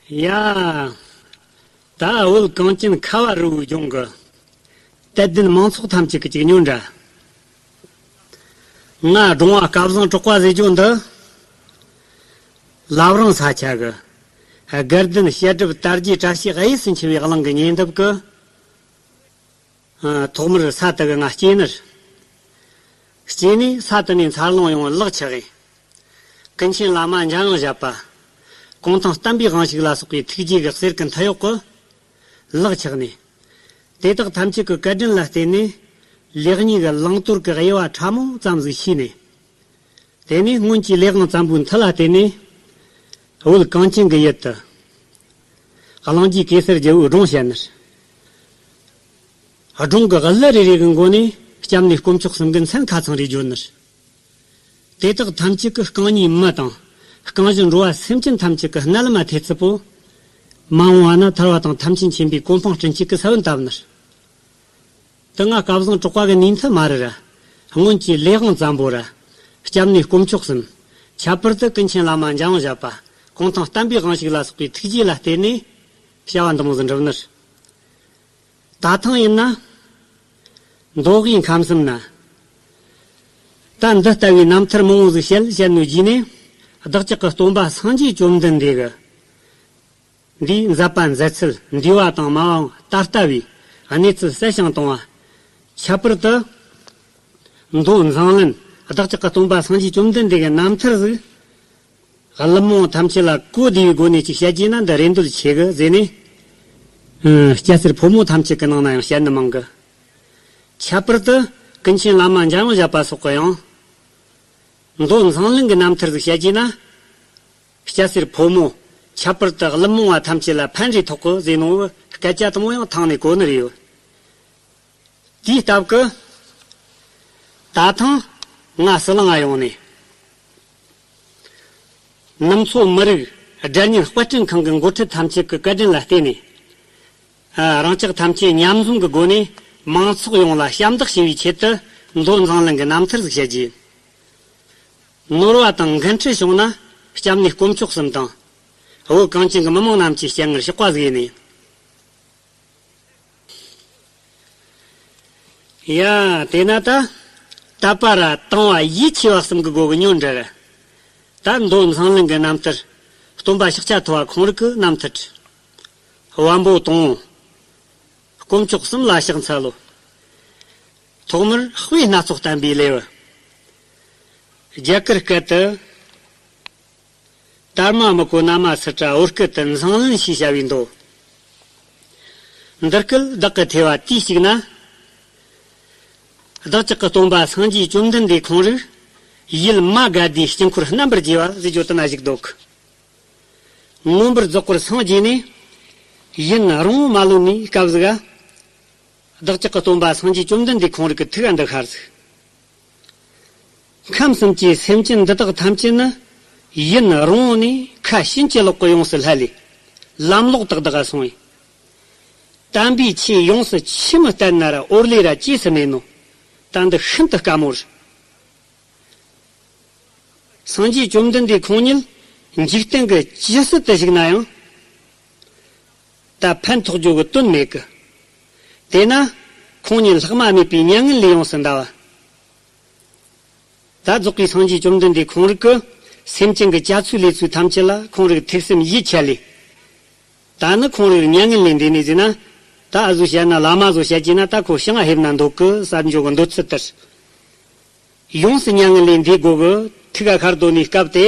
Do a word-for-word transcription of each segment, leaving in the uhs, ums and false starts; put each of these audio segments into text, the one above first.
ཡ། ད་བོད་གངས་ཅན་ཁ་བ་རི་བོའི་ལྗོངས་ཀྱི་དད་ལྡན་མང་ཚོགས་ཐམས་ཅད་ཀྱི་ཅིག་ཉོན་དྲ། ང་སྒྲུང་བ་སྐལ་བཟང་གྲགས་པ་ཟེར་རྒྱུ་འདི། བླ་བྲང་ས་ཆ་གི་དགའ་ལྡན་བཤད་སྒྲུབ་དར་རྒྱས་བཀྲ་ཤིས་གཡས་སུ་འཁྱིལ་བའི་གླིང་གི་ཉེ་འདབས་ཀྱི་ཐོག་མར་ས་དེ་གི་ང་སྐྱེས་ནི། སྐྱེས་ནས་ས་དེ་ནས་འཚར་ལོངས་ཡོང་བའི་ལག་ཆགས་ཡིན། ཀུན་མཁྱེན་བླ་མ་འཇམ་དབྱངས་བཞད་པ། གུང་ཐང་བསྟན་པའི་དབང་ཕྱུག་ལ་སོགས་པའི་ཐུགས་རྗེ་གི་གསེར་གྱི་མཐིལ་འོག་གི་ལག་ཆགས་ནས། དེ་དག་ཐམས་ཅད་ཀྱི་བཀའ་དྲིན་ལ་བརྟེན་ནས། ལེགས་ཉེས་ཀྱི་བླང་དོར་གྱི་དབྱེ་བ་ཕྲ་མོ་ཙམ་ཟིག་ཤེས་ནས། དེ་ནས་སྔོན་གྱི་ལས་དབང་བཙན་པོའི་མཐུ་ལ་བརྟེན་ནས། བོད་གངས་ཅན་གྱི་ཡུལ་དུ། གླིང་རྗེ་གེ་སར་རྒྱལ་པོའི་སྒྲུང་བཤད་ནི། སྒྲུང་གི་གླུ་རེ་རེ་གི་མགོ་ནས་སྐྱབས་གནས་དཀོན་མཆོག་གསུམ་གྱི་མཚན་ཁ་ཚང་རེ་བརྗོད་ནི། དེ་དག་ཐམས་ཅད་ཀྱིས་རྐང་གཉིས་མི་དང་རྐང་བཞི་འགྲོ་བ་སེམས་ཅན་ཐམས་ཅད་ཀྱི་རྣལ་མ་ཐེབས་ཚུལ་པོ། མ་འོངས་པ་ན་ཐར་བ་དང་ཐམས་ཅད་མཁྱེན་པའི་གོ་འཕང་སྤྲིན་གཅིག་གི་ས་བོན་བཏབ་ནི། དེ་ང་སྐལ་བཟང་གྲགས་པ་གི་ནུས་མཐུ་མ་རེད་ར། སྔོན་གྱི་ལས་དབང་བཙན་པོ་ར། སྐྱབས་གནས་དཀོན་མཆོག་གསུམ། ཁྱད་པར་དུ་ཀུན་མཁྱེན་བླ་མ་འཇམ་དབྱངས་བཞད་པ། གུང་ཐང་བསྟན་པའི་དབང་ཕྱུག་ལ་སོགས་པའི་ཐུགས་རྗེ་ལ་བརྟེན་ནས། བྱ་བ་འདི་མོ་ཟིག་འགྲུབ་ནི། ད་ཐེངས་ཡིན་ན། མདོ་དབུས་ཁམས་གསུམ་ན། ད་འདི་ལྟ་བུའི་རྣམ་ཐར་མང་བོ་ཟིག་བཤད་བཤད་ནོ་རྗེས་ནས། བདག་ཅག་གི་སྟོན་པ་སངས་རྒྱས་བཅོམ་ལྡན་འདས་ཀྱི། འདིའི་མཛད་པ་མཛད་ཚུལ་འདུས་པ་དང་སྨྲ་བའང་ད་ལྟ་བུའི་གནས་ཚུལ་གསལ་ཞིང་དྭངས་པ། ཁྱད་པར་དུ། མདོ་མཛངས་བླུན་བདག་ཅག་གི་སྟོན་པ་སངས་རྒྱས་བཅོམ་ལྡན་འདས་ཀྱི་རྣམ་ཐར་ཟིག་ཀླུ་མོ་ཐམས་ཅད་ལ་གོ་བདེ་བའི་སྒོ་ནས་ཅིག་བཤད་རྒྱུ་ན་འདི་རེ་འདོད་ཆེ་གི་ཟེར་ནས། ཨ། སྐྱ་སེར་ཕོ་མོ་ཐམས་ཅད་ཀྱི་ནང་ན་ཡང་བཤད་ནི་མང་གི། ཁྱད་པར་དུ་ཀུན་མཁྱེན་བླ་མ་འཇམ་དབྱངས་བཞད་པ་སོགས་ཀྱིས་ཡང་། མདོ་མཛངས་བླུན་གྱི་རྣམ་ཐར་ཟིག་བཤད་རྒྱུ་ན། སྐྱ་སེར་ཕོ་མོ། ཁྱད་པར་དུ་ཀླུ་མོ་བ་ཐམས་ཅད་ལ་ཕན་རེ་ཐོགས་གི་ཟེར་ནོ་བོ་སྐད་ཆ་དེ་མོ་ཡང་ཐང་ནས་གོ་ནི་རེད་ཡོད། དེའི་སྟབས་ཀྱིས། ད་ཐེངས་ང་ཟི་ལིང་ང་ཡོང་ནས། ནུབ་མཚོ་མི་རིགས་སྒྲ་སྙན་དཔར་སྐྲུན་ཁང་གི་འགོ་ཁྲིད་ཐམས་ཅད་ཀྱི་བཀའ་དྲིན་ལ་བརྟེན་ནས། ཨ། རང་ཅག་ཐམས་ཅད་མཉམ་འཛོམས་ཀྱི་སྒོ་ནས་མང་ཚོགས་ཡོངས་ལ་ཞབས་འདེགས་ཞུ་བའི་ཆེད་དུ་མདོ་མཛངས་བླུན་གྱི་རྣམ་ཐར་ཟིག་བཤད་རྒྱུ་ཡིན། ནོར་བ་དང་འགན་འཁྲི་བྱུང་ན་སྐྱབས་གནས་དཀོན་མཆོག་གསུམ་དང་། བོད་གངས་ཅན་གྱི་མི་མང་རྣམས་ཀྱི་སྤྱན་སྔར་ཕྱག་པ་ཟིག་ཡིན་ནས། ཡ། དེས་ན་ད། དད་པ་ར་དང་བ་ཡིད་ཆེས་པ་གསུམ་གྱི་སྒོ་གི་ཉོན་དྲ་ར། ད་མདོ་མཛངས་བླུན་གྱི་རྣམ་ཐར། སྟོན་པ་ཤཱཀྱ་ཐུབ་པ་ཁོང་རིག་གི་རྣམ་ཐར། བམ་པོ་དང་པོ། དཀོན་མཆོག་གསུམ་ལ་ཕྱག་འཚལ་ལོ། ཐོག་མར་དཔེ་སྣ་ཚོགས་བསྟན་པའི་ལེའུ། རྒྱ་གར་སྐད་དུ། དར་མ་མུ་ཀོ་ན་མ་སི་ཏྲ། བོད་སྐད་དུ་མཛངས་བླུན་ཞེས་བྱ་བའི་མདོ། འདི་སྐད་བདག་གི་ཐོས་པ་དུས་གཅིག་ན། བདག་ཅག་གི་སྟོན་པ་སངས་རྒྱས་བཅོམ་ལྡན་འདས་ཁོང་རིག་ཡུལ་མ་དགའ་ལྡན་དཀྱིལ་འཁོར་རྣམ་པར་རྒྱས་པ་ཟེར་རྒྱུ་དེ་ན་བཞུགས་འདུག་མངོན་པར་རྫོགས་པར་སངས་རྒྱས་ནས་ཡུན་རིང་པོ་མ་ལོན་ནས་སྐབས་ཟིག་ག་བདག་ཅག་གི་སྟོན་པ་སངས་རྒྱས་བཅོམ་ལྡན་འདས་ཁོང་རིག་གི་ཐུགས་ཀ་འདི་ཤར་ཟིག་ཁམས་གསུམ་གྱི་སེམས་ཅན་འདི་དག་ཐམས་ཅད་ནི་ཡུན་རིང་པོ་ནས་ཁ་ཕྱིན་ཅི་ལོག་གི་ཡོངས་སུ་བསླད་ལས་ལམ་ལོག་ཏག་ཏག་ག་སོང་བས། དམ་པའི་ཆོས་ཡོངས་སུ་ཆི་མོ་བསྟན་ན་ར་འོར་ལས་ར་གྱེས་སུ་མེད་ནོ། ད་འདི་ཤིན་ཏུ་དཀའ་མོ་རེད། སངས་རྒྱས་བཅོམ་ལྡན་འདས་ཁོང་ཉིད་འཇིག་རྟེན་གྱི་ཇི་སྲིད་དུ་བཞུགས་ན་ཡང་། ད་ཕན་ཐོགས་རྒྱུ་གི་དོན་མེད་གི། དེས་ན་ཁོང་ཉིད་ལྷག་མ་མེད་པའི་མྱ་ངན་ལས་ཡོངས་སུ་འདའ་བ། ད་རྫོགས་པའི་སངས་རྒྱས་བཅོམ་ལྡན་འདས་ཁོང་རིག་གི་སེམས་ཅན་གྱི་བྱ་ཚུལ་ལས་ཚུལ་ཐམས་ཅད་ལ་ཁོང་རིག་ཐུགས་སེམས་ཡིད་ཆད་ལས། ད་ནི་ཁོང་རིག་མྱ་ངན་ལས་འདས་ནས་ཟེར་ན། ད་ཨ་ཟོ་བཤད་ན་བླ་མ་ཟོ་བཤད་ཀྱི་ན་ད་ཁོ་ཞིང་ང་ཕེབས་ན་འདོད་གི་བསམ་འཇོག་གི་འདོད་ཚུལ་ལྟར། ཡོངས་སུ་མྱ་ངན་ལས་འདས་དགོས་གི་ཐུགས་ཀ་ཤར་དོ་ནས་སྐབས་དེ།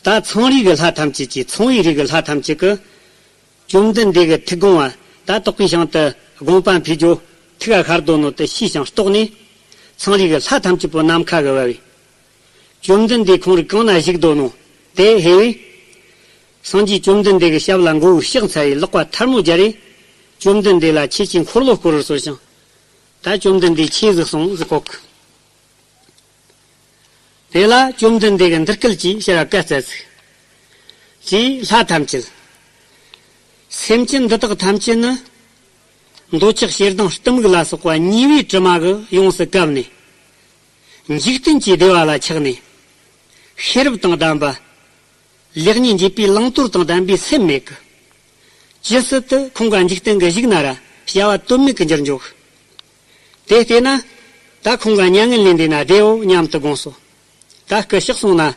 ད་ཚངས་རིས་ཀྱི་ལྷ་ཐམས་ཅད་ཀྱིས་ཚངས་པའི་རིས་ཀྱི་ལྷ་ཐམས་ཅད་ཀྱིས། བཅོམ་ལྡན་འདས་ཀྱི་ཐུགས་དགོངས་པ་ད་དོགས་པའི་ཞིང་དུ་དགོངས་པ་འཕེལ་རྒྱུ་ཐུགས་ཀ་ཤར་དོ་ནོ་དེ་ཤེས་ཤིང་རྟོགས་ནས། ཚངས་རིས་ཀྱི་ལྷ་ཐམས་ཅད་པོ་ནམ་མཁའ་གི་བབས་པས། བཅོམ་ལྡན་འདས་ཁོང་རིག་གང་ན་བཞུགས་དོ་ནོ་དེ་ཧེ་བས། སངས་རྒྱས་བཅོམ་ལྡན་འདས་ཀྱི་ཞབས་ལ་མགོ་བོས་ཕྱག་འཚལ་བས་ལག་པ་ཐལ་མོ་སྦྱར་རེ། བཅོམ་ལྡན་འདས་ལ་ཆོས་ཀྱི་འཁོར་ལོ་བསྐོར་བར་གསོལ་ཞིང་། ད་བཅོམ་ལྡན་འདས་ཆོས་ཟིག་གསུངས་ཟིག་གོ་གི། དེ་ལ་བཅོམ་ལྡན་འདས་ཀྱིས་འདི་སྐད་ཅེས་ཕྱིར་བཀའ་སྩལ་ཟིག་ཅེས་ལྷ་ཐམས་ཅད། སེམས་ཅན་འདི་དག་ཐམས་ཅད་ནི། འདོད་ཆགས་ཞེ་སྡང་གཏི་མུག་ལ་སོགས་པ་ཉེས་པའི་དྲི་མ་གིས་ཡོངས་སུ་བཀབ་ནས། འཇིག་རྟེན་གྱི་བདེ་བ་ལ་ཆགས་ནས། ཤེས་རབ་དང་ལྡན་པ། ལེགས་ཉེས་འབྱེད་པའི་བླང་དོར་དང་ལྡན་པའི་སེམས་མེད་གི། ཇི་སྲིད་དུ་ཁོང་ག་འཇིག་རྟེན་གི་བཞུགས་ན་ར་བྱ་བ་དོན་མེད་གི་འགྱུར་འཇུག། དེ་བལྟས་ན། ད་ཁོང་ག་མྱ་ངན་ལས་འདས་ན་བདེའོ་སྙམ་དུ་དགོངས་སོ། ད་སྐུ་གཤེགས་སོང་ན།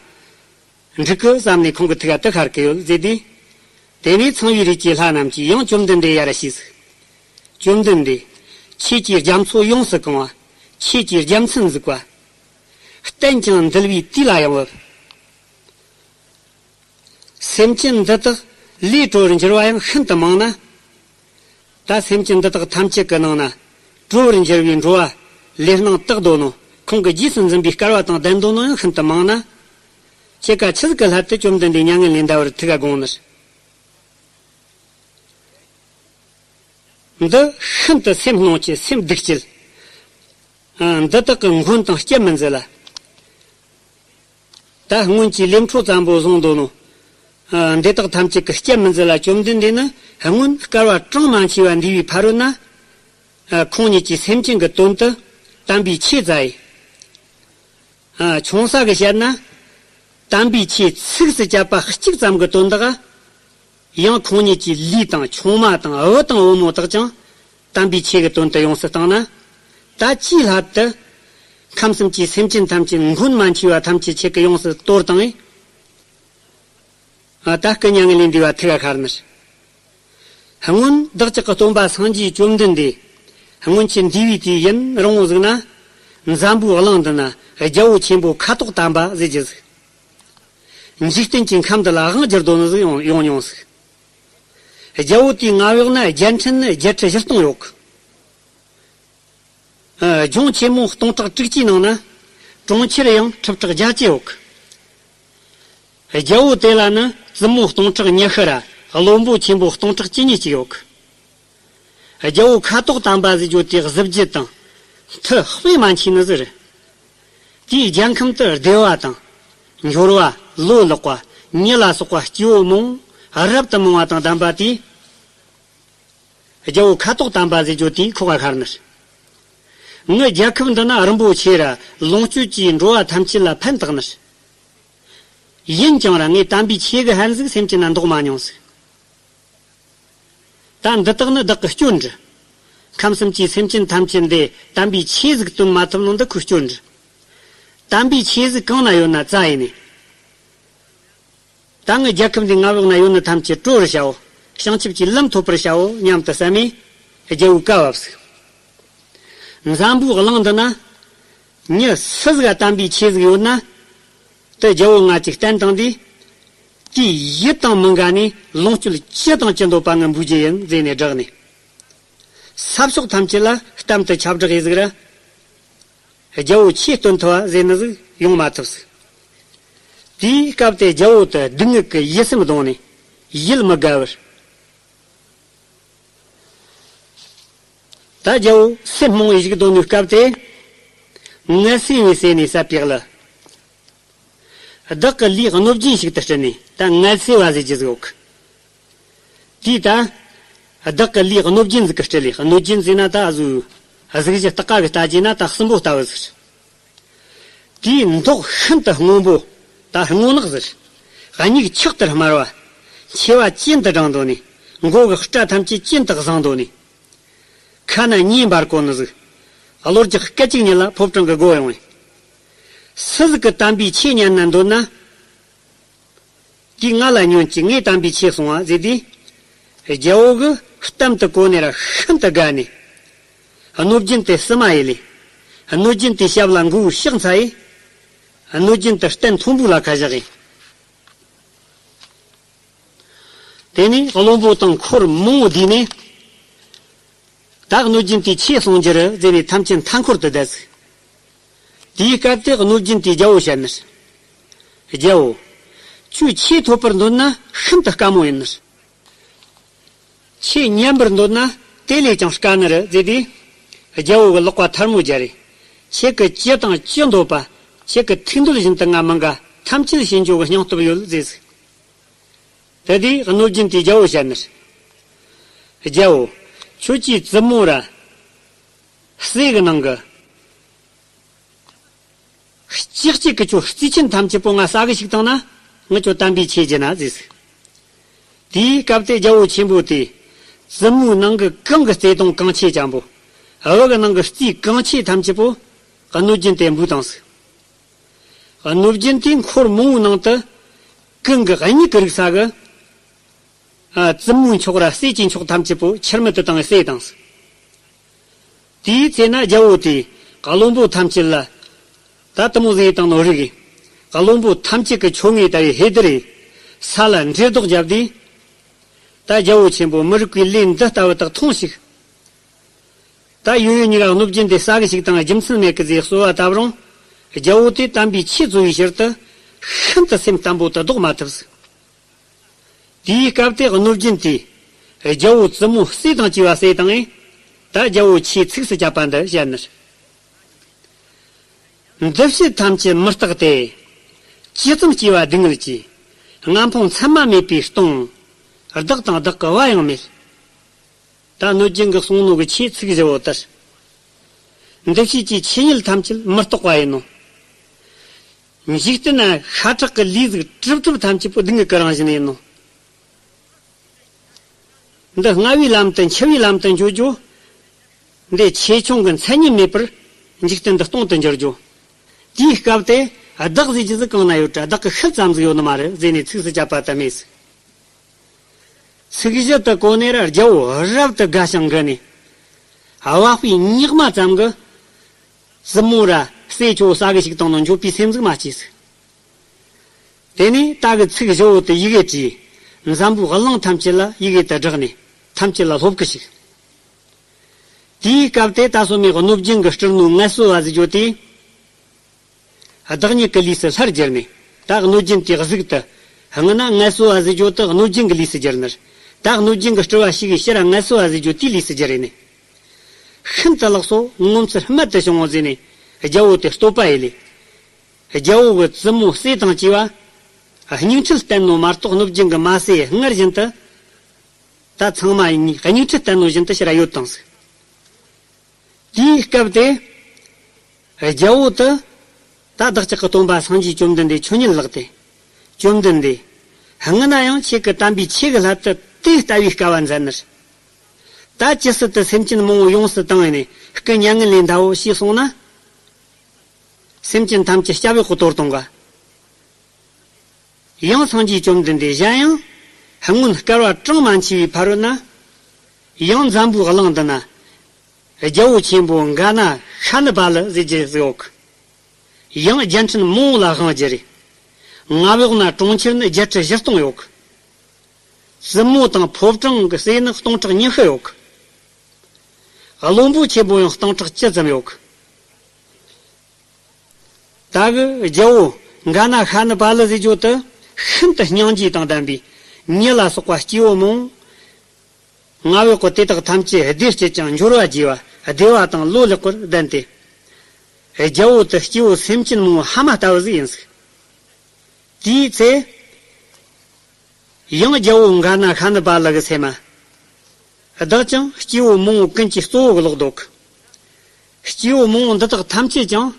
འགྲིག་གི་བསམ་ནས་ཁོང་གི་ཐུགས་ལ་དུ་ཤར་གི་ཡོད་ཟེར་དུས། དེ་ནས་ཚངས་པའི་རིས་ཀྱི་ལྷ་རྣམས་ཀྱིས་ཡང་བཅོམ་ལྡན་འདས་ཡར་ཞུས་ཟིག། བཅོམ་ལྡན་འདས། ཁྱེད་ཀྱི་རྒྱ་མཚོ་ཡོངས་སུ་གང་བ། ཁྱེད་ཀྱི་རྒྱལ་མཚན་ཟུག་པ། བརྟན་ཅིང་འདུལ་བའི་དུས་ལ་ཡང་བབ། སེམས་ཅན་འདི་དག་ལས་གྲོལ་བར་འགྱུར་བ་ཡང་ཤིན་ཏུ་མང་ན། ད་སེམས་ཅན་འདི་དག་ཐམས་ཅད་ཀྱི་ནང་ན་གྲོལ་བར་འགྱུར་བའི་འགྲོ་བ་ལས་སྣང་དག་དོ་ནོ། ཁོང་གི་རྗེས་སུ་འཛིན་པའི་སྐལ་བ་དང་ལྡན་དོ་ནོ་ཡང་ཤིན་ཏུ་མང་ན། ཁྱེད་ཀ་ཆི་ཟིག་གི་སླད་དུ་བཅོམ་ལྡན་འདས་མྱ་ངན་ལས་འདའ་བར་ཐུགས་ཀ་དགོངས་ནི། འདི་ཤིན་ཏུ་སེམས་སྣང་སྐྱེ་སེམས་སྡུག་སྐྱེ། ཨ། འདི་དག་གི་མགོན་དང་སྐྱབས་མི་མཛད་ལ། ད་སྔོན་གྱི་ལས་འཕྲོ་ཙམ་པོ་བཟུང་དོ་ནོ། ཨ། འདི་དག་ཐམས་ཅད་ཀྱི་སྐྱབས་མི་མཛད་ལ། བཅོམ་ལྡན་འདས་ནི་སྔོན་སྐལ་བ་གྲངས་མ་ཆེ་བ་འདས་པའི་ཕ་རོལ་ན། ཨ། ཁོང་ཉིད་ཀྱིས་སེམས་ཅན་གྱི་དོན་དུ་དམ་པའི་ཆོས་བསྩལ་ཡི། ཨ། ཆུང་ས་གི་བཤད་ན། དམ་པའི་ཆོས་ཚིགས་སུ་བཅད་པ་གཅིག་ཙམ་གྱི་དོན་དག། ཡང་ཁོང་ཉིད་ཀྱི་ལུས་དང་ཆུང་མ་དང་བུ་དང་བུ་མོ་དག་ཀྱང་དམ་པའི་ཆོས་ཀྱི་དོན་དུ་ཡོངས་སུ་བཏང་ན། ད་ཅིའི་སླད་དུ་ཁམས་གསུམ་གྱི་སེམས་ཅན་ཐམས་ཅད་མགོན་མ་མཆིས་པ་ཐམས་ཅད་ཁྱེད་ཀྱིས་ཡོངས་སུ་དོར་བཏང་ངས། ད་སྐུ་མྱ་ངན་ལས་འདས་པ་ཐུགས་ཁར་ནི། སྔོན་བདག་ཅག་གི་སྟོན་པ་སངས་རྒྱས་བཅོམ་ལྡན་འདས་སྔོན་ཆད་འདས་པའི་དུས་ཡུན་རིང་བོ་ཟིག་ན། འཛམ་བུའི་གླིང་འདི་ན་རྒྱལ་པོ་ཆེན་པོ་ཁ་དོག་དམ་པ་ཟེར་རྒྱུ་ཟིག། འཇིག་རྟེན་གྱི་ཁམས་འདི་ལ་དབང་བསྒྱུར་དོ་ནི་ཟིག་ཡོང་ཡོང་མྱོང་ཟིག། རྒྱལ་པོ་དེའི་མངའ་འོག་ན་རྒྱལ་ཕྲན་ནི་བརྒྱད་ཁྲི་བཞི་སྟོང་ཡོད་གི། ཨ། ལྗོངས་ཆེན་མོ་སྟོང་ཕྲག་དྲུག་ཅུའི་ནང་ན་གྲོང་ཁྱེར་ཡང་ཁྲི་ཕྲག་བརྒྱད་ཅུ་ཡོད་གི། རྒྱལ་པོ་དེ་ལ་ནི་བཙུན་མོ་སྟོང་ཕྲག་ཉི་ཤུ་ར་བློན་པོ་ཆེན་པོ་སྟོང་ཕྲག་བཅུ་གཉིས་ཅིག་ཡོད་གི། རྒྱལ་པོ་ཁ་དོག་དམ་པ་ཟེར་རྒྱུ་དེའི་གཟི་བརྗིད་དང་མཐུ་དཔེ་མ་མཆིས་ནི་ཟིག་རེད། དེའི་རྒྱལ་ཁམས་དུ་བདེ་བ་དང་། འབྱོར་བ། ལོ་ལེགས་པ། མྱི་ལ་སོགས་པ་སྐྱེ་བོ་མང་རབ་ཏུ་མང་བ་དང་ལྡན་པ་དེས། རྒྱལ་པོ་ཁ་དོག་དམ་པ་ཟེར་རྒྱུ་དེའི་ཁོག་ག་ཤར་ནི། ངའི་རྒྱལ་ཁབ་འདི་ན་རིན་པོ་ཆེ་ར་ལོངས་སྤྱོད་ཀྱིས་འགྲོ་བ་ཐམས་ཅད་ལ་ཕན་བཏགས་ནི། ཡིན་ཀྱང་ར་ངས་དམ་པའི་ཆོས་གི་ཕན་ཟིག་སེམས་ཅན་ན་འདོགས་མ་མྱོང་ཟིག། ད་འདི་དག་ནི་བདག་གི་སྐྱོན་འདྲི། ཁམས་གསུམ་གྱི་སེམས་ཅན་ཐམས་ཅད་འདི་དམ་པའི་ཆོས་ཟིག་སྟོན་མ་ཐུབ་ནོ་འདི་ཁོའི་སྐྱོན་འདྲི། དམ་པའི་ཆོས་ཟིག་གང་ན་ཡོད་ན་བཙལ་ཡིན་ནས། ད་ངའི་རྒྱལ་ཁབ་འདི་མངའ་འོག་ན་ཡོད་ནི་ཐམས་ཅད་སྤྲོ་བར་བྱའོ། བྱང་ཆུབ་ཀྱི་ལམ་ཐོབ་པར་བྱའོ་སྙམ་དུ་བསམ་མས། རྒྱལ་པོའི་བཀའ་བབས་ཟིག། འཛམ་བུའི་གླིང་འདི་ན་མྱི་སུ་ཟིག་ག་དམ་པའི་ཆོས་ཟིག་ཡོད་ན། དེ་རྒྱལ་པོ་ང་ཅིག་བསྟན་བཏང་དུས། དེའི་ཡིད་དང་མི་འགལ་ནས་ལོངས་སྤྱོད་ཅི་དང་ཅི་འདོད་པ་ངས་འབུལ་རྒྱུ་ཡིན་ཟེར་ནས་བསྒྲགས་ནས། ས་ཕྱོགས་ཐམས་ཅད་ལ་གཏམ་དེ་ཁྱབ་བསྒྲགས་ཡས་ཟིག་ར། རྒྱལ་པོ་ཆོས་སྟོན་ཐུབ་བ་ཟེར་ནི་ཟིག་ཡོང་མ་ཐུབ་ཟིག། དེའི་སྐབས་དེ་རྒྱལ་པོ་དེ་སྡུག་བསྔལ་གྱི་ཡིད་སེམས་གདུང་ནས་ཡིད་མི་དགའ་བར། ད་རྒྱལ་པོ་སེམས་རྨོངས་པའི་གཞུག་དོན་ནི་སྐབས་དེ། ངལ་སེ་བའི་ཟེར་ནས་ཟབ་པའི་གླུ། བདག་གི་ལུས་གནོད་སྦྱིན་ཞིག་ཏུ་སྤྲུལ་ནས་ད་ངལ་སེ་བ་ཟེར་རྒྱུ་ཟིག་ཡོད་གི། དེས་ད། བདག་གི་ལུས་གནོད་སྦྱིན་ཟིག་གི་སྤྲུལ་ལས། གནོད་སྦྱིན་ཟེར་ན་ད་གཟུགས། གཟུགས་གཞི་སྟག་ག་གི་ལྟ་རྒྱུ་ན་ད་སྲིན་པོ་ལྟ་བུ་ཟིག། དེའི་མདོག་ཤིན་ཏུ་སྔོན་པོ། ད་སྔོ་ནག་ཟེར། སྙིགས་ཆག་ལྟར་དམར་བ། མཆེ་བ་གྱེན་དུ་བསྒྲེངས་འདུག་ནས། མགོ་གི་སྐྲ་ཐམས་ཅད་གྱེན་དུ་བཟེངས་འདུག་ནས། ཁ་ན་མཉེས་འབར་གོ་ནི་ཟིག། གློ་རྒྱག་སྐད་ཅིག་ཉིད་ལ་ཕོ་བྲང་གི་སྒོ་ཡོང་བས། སུ་ཟིག་གི་དམ་པའི་ཆོས་ཉན་ན་འདོད་ན། དེས་ང་ལ་ཉོན་ཅིག། ངས་དམ་པའི་ཆོས་གསུང་བ་ཟེར་དུས། རྒྱལ་པོ་གིས་གཏམ་དེ་གོ་ནས་ར་ཤིན་ཏུ་དགའ་ནས། གནོད་སྦྱིན་དེ་བསུ་མ་ཡེ་ལས། གནོད་སྦྱིན་དེའི་ཞབས་ལ་མགོ་བོས་ཕྱག་འཚལ་ཡས། གནོད་སྦྱིན་དེ་སྟན་མཐོན་པོའི་ལ་ཁ་བཞག་ཡས། དེ་ནས་བློན་པོ་དང་འཁོར་མང་བོ་བསྡུས་ནས། ད་གནོད་སྦྱིན་དེས་ཆོས་གསུང་རྒྱུ་རེད་ཟེར་ནས་ཐམས་ཅད་མཐའ་འཁོར་དུ་བསྡད་ཟིག། དེའི་སྐབས་དེ་གནོད་སྦྱིན་དེས་རྒྱལ་པོ་བཤད་ནི། རྒྱལ་པོ། ཁྱོད་ཆོས་ཐོབ་པར་འདོད་ན་ཤིན་ཏུ་དཀའ་མོ་ཡིན་ནི། ཆོས་ཉན་པར་འདོད་ན་དེ་ལས་ཀྱང་དཀའ་ནི་རེད་ཟེར་དུས། རྒྱལ་པོ་གི་ལག་པ་ཐལ་མོ་སྦྱར་རེ། ཁྱེད་ཀྱིས་ཅི་དང་ཅི་འདོད་པ། ཁྱེད་ཀྱི་ཐུགས་འདོད་བཞིན་དུ་ང་མི་འགལ། ཐམས་ཅད་བྱིན་རྒྱུ་གི་སྙིང་སྟོབས་ཡོད་ཟེར་ཟིག། དེ་དུས་གནོད་སྦྱིན་དེས་རྒྱལ་པོ་བཤད་ནི། རྒྱལ་པོ། ཁྱོད་ཀྱིས་བཙུན་མོ་ར། སྲས་ཀྱི་ནང་གི། ལྕགས་ཀྱི་ཀི་ཅོ་རྩིས་ཆེན་ཐམས་ཅད་པོ་ང་ས་གི་ཞིག་བཏང་ན། ངས་ཁྱོད་དམ་པའི་ཆོས་བགྱིས་ན་ཟེར། དེའི་སྐབས་དེ་རྒྱལ་པོ་ཆེན་པོ་དེས་བཙུན་མོའི་ནང་གི་གང་གི་བརྩེ་དུང་གང་ཆེ་ཅན་པོ། བུ་གི་ནང་གི་རྩིས་གང་ཆེ་ཐམས་ཅད་པོ་གནོད་སྦྱིན་དེ་འབུལ་བཏང་ཟིག། གནོད་སྦྱིན་དེས་འཁོར་མང་པོའི་ནང་དུ་གང་གི་མྱིག་གིས་རིག་ས་གི། ཨ། བཙུན་མོའི་མཆོག་ར་སྲས་ཀྱི་མཆོག་ཐམས་ཅད་པོ་ཆུ་མིད་དུ་བཏང་བས་བསྲེགས་བཏང་ཟིག། དེའི་ཚེ་ན་རྒྱལ་པོ་དེས་བློན་པོ་ཐམས་ཅད་ལ། ད་དེ་མོ་ཟིག་ཡས་བཏང་ནོ་རིག་གི། བློན་པོ་ཐམས་ཅད་ཀྱིས་ཁྱོད་ངའི་ལྟ་བའི་ཧེ་དི་རེད། ས་ལ་འགྲེ་ལྡོག་བརྒྱབ་དུས། ད་རྒྱལ་པོ་ཆེན་པོ་མི་རིགས་པའི་ལས་འདི་ལྟ་བུ་དག་ཐོངས་ཤིག། ད་ཡོད་ཡོད་ཉིད་ར་གནོད་སྦྱིན་དེ་ཟ་གི་ཞིག་དང་རྒྱུ་མཚན་མེད་གི་ཟེར་གསོལ་བ་བཏབ་རུང་། རྒྱལ་པོ་དེས་དམ་པའི་ཆོས་བརྩི་བའི་ཕྱིར་དུ་ཤིན་ཏུ་སེམས་བརྟན་པོ་དེ་བཟློག་མ་ཐུབ་ཟིག། དེའི་སྐབས་དེ་གནོད་སྦྱིན་དེས་རྒྱལ་པོའི་བཙུན་མོ་སྲས་དང་བཅས་པ་བསྲེགས་བཏང་ངས། ད་རྒྱལ་པོ་ཆོས་ཚིགས་སུ་བཅད་པ་འདི་བཤད་ནི། འདི་ཕྱི་ཐམས་ཅད་མི་རྟག་སྟེ། ཇི་ཙམ་སྐྱེ་བ་སྡུག་བསྔལ་གྱི། ལྔ་འཕོངས་མཚམས་མ་མེད་པའི་སྟོང་། བདག་དང་བདག་གི་བ་ཡང་མེད། ད་གནོད་སྦྱིན་གྱིས་གསུངས་ནོ་གི་ཆོས་ཚིག་བཞི་བོ་ལྟར། འདི་ཕྱི་ཀྱི་ཆོས་ཉིད་ཐམས་ཅད་མི་རྟག་པ་ཡིན་ནོ། འཇིག་རྟེན་ན་ཤ་ཁྲག་གི་ལུས་ཟིག་གྲུབ་གྲུབ་ཐམས་ཅད་པོ་སྡུག་བསྔལ་གྱི་རང་བཞིན་ཡིན་ནོ། འདི་སྔ་བའི་ལམ་དུ་འཆི་བའི་ལམ་དུ་འགྱོ་རྒྱུ། འདི་ཆེ་ཆུང་གི་མཚན་ཉིད་མེད་པར་འཇིག་རྟེན་འདི་སྟོང་དུ་འགྱུར་རྒྱུ། དེའི་སྐབས་དེ་བདག་ཟེར་རྒྱུ་ཟིག་གང་ན་ཡོད་དྲ། བདག་གི་ཤུལ་ཙམ་ཟིག་ཡོད་ནི་མ་རེད་ཟེར་ནས་ཚིགས་སུ་བཅད་པ་དེ་སྨྲས་ཟིག། ཚིག་བཞི་དེ་གོ་ནས་ར་རྒྱལ་པོ་རབ་ཏུ་དགའ་ཞིང་མགུ་ནས། བ་སྤུའི་ཉག་མ་ཙམ་གྱིས་བཙུན་མོ་ར་སྲས་ཆོ་ཟ་གི་ཞིག་བཏང་ནོ་འགྱོད་པའི་སེམས་ཟིག་མ་སྐྱེས་ཟིག། དེ་ནས་རྟ་གི་ཚིག་བཞི་བོ་དེ་ཡི་གེ་བྲིས། འཛམ་བུའི་གླིང་ཐམས་ཅད་ལ་ཡི་གེ་དེ་བསྒྲགས་ནས་ཐམས་ཅད་ལ་སློབ་ཀི་ཞིག། དེའི་སྐབས་དེ་ད་སོ་མའི་གནོད་སྦྱིན་གྱིས་སྤྲུལ་ནོ་ངལ་གསོ་བ་ཟེར་རྒྱུ་དེ། བདག་ཉིད་ཀྱི་ལུས་སུ་སླར་གྱུར་ནས། ད་གནོད་སྦྱིན་དེའི་གཟུགས་དེ། སྔོན་ན་ངལ་གསོ་བ་ཟེར་རྒྱུ་དེ་གནོད་སྦྱིན་གྱི་ལུས་སུ་གྱུར་ནི། ད་གནོད་སྦྱིན་གྱིས་སྤྲུལ་བ་ཞིག་གིས་ཕྱིར་ངལ་གསོ་བ་ཟེར་རྒྱུ་དེའི་ལུས་སུ་གྱུར་ནས། ཤིན་ཏུ་ལགས་སོ་ངོ་མཚར་རྨད་དུ་བྱུང་བ་ཟེར་ནས་རྒྱལ་པོ་དེ་བསྟོད་པ་ཡེ་ལས། རྒྱལ་པོ་གི་བཙུན་མོ་སྲས་དང་བཅས་པ། སྙིང་ཁྲིད་བསྟན་ནོ་མ་གཏོགས་གནོད་སྦྱིན་གྱིས་མ་བསད་སྔར་བཞིན་དུ། ད་ཚང་མ་སྙིང་ཁྲིད་བསྟན་ནོ་བཞིན་དུ་ཕྱིར་ཡོད་བཏང་ཟིག། དེའི་སྐབས་དེ། རྒྱལ་པོ་དེ། ད་བདག་ཅག་གི་སྟོན་པ་སངས་རྒྱས་བཅོམ་ལྡན་འདས་ཆོས་ཉིད་ལགས་ཏེ། བཅོམ་ལྡན་འདས། སྔོན་ན་ཡང་ཁྱེད་ཀྱི་དམ་པའི་ཆོས་ཀྱི་སླད་དུ་དེ་ལྟ་བུའི་དཀའ་བ་མཛད་ནི། ད་ཇི་སྲིད་དུ་སེམས་ཅན་མང་པོ་ཡོངས་སུ་བཏང་ནས་སྐུ་མྱ་ངན་ལས་འདའ་འོ་ཞེས་གསུངས་ན། སེམས་ཅན་ཐམས་ཅད་སྐྱབས་འོག་གཏོར་གཏོང་ག། ཡང་སངས་རྒྱས་བཅོམ་ལྡན་འདས་གཞན་ཡང་སྔོན་བསྐལ་པ་གྲངས་མ་ཆེ་བའི་ཕ་རོལ་ན། ཡང་འཛམ་བུའི་གླིང་འདི་ན། རྒྱལ་པོ་ཆེན་པོ་ག་ན་ཤ་ནི་པ་ལི་ཟེར་རྒྱུ་ཟིག་ཡོད་གི། ཡང་རྒྱལ་ཕྲན་མང་པོ་ལ་དབང་རྒྱུ་རེད། མངའ་འོག་ན་གྲོང་ཁྱེར་ནི་བརྒྱད་ཁྲི་བཞི་སྟོང་ཡོད་གི། བཙུན་མོ་དང་ཕོ་བྲང་གི་སྲས་ནི་སྟོང་ཕྲག་ཉི་ཤུ་ཡོད་གི། བློན་པོ་ཆེན་པོ་ཡང་སྟོང་ཕྲག་བཅུ་ཙམ་ཡོད་གི། ད་གི་རྒྱལ་པོ་ག་ན་ཤ་ནི་པ་ལི་ཟེར་རྒྱུ་དེ་ཤིན་ཏུ་སྙིང་རྗེ་དང་ལྡན་པའི་མྱི་ལ་སོགས་པ་སྐྱེ་བོ་མང་པོ། མངའ་འོག་གི་དེ་དག་ཐམས་ཅད་བདེ་སྐྱིད་ཅིང་འབྱོར་བ་རྒྱས་པ་བདེ་བ་དང་བློ་ལེགས་པར་ལྡན་ཏེ། རྒྱལ་པོ་དེ་སྐྱེ་བོ་སེམས་ཅན་མང་པོའི་ཕ་མ་ལྟ་བུ་ཟིག་ཡིན་ཟིག། དེའི་ཚེ། ཡང་རྒྱལ་པོ་ག་ན་ཤ་ནི་པ་ལི་གི་སེམས་མ། བདག་ཀྱང་སྐྱེ་བོ་མང་པོ་ཀུན་གྱི་གཙོ་བོ་གི་ལོག་འདུག། སྐྱེ་བོ་མང་པོ་འདི་དག་ཐམས་ཅད་ཀྱང་།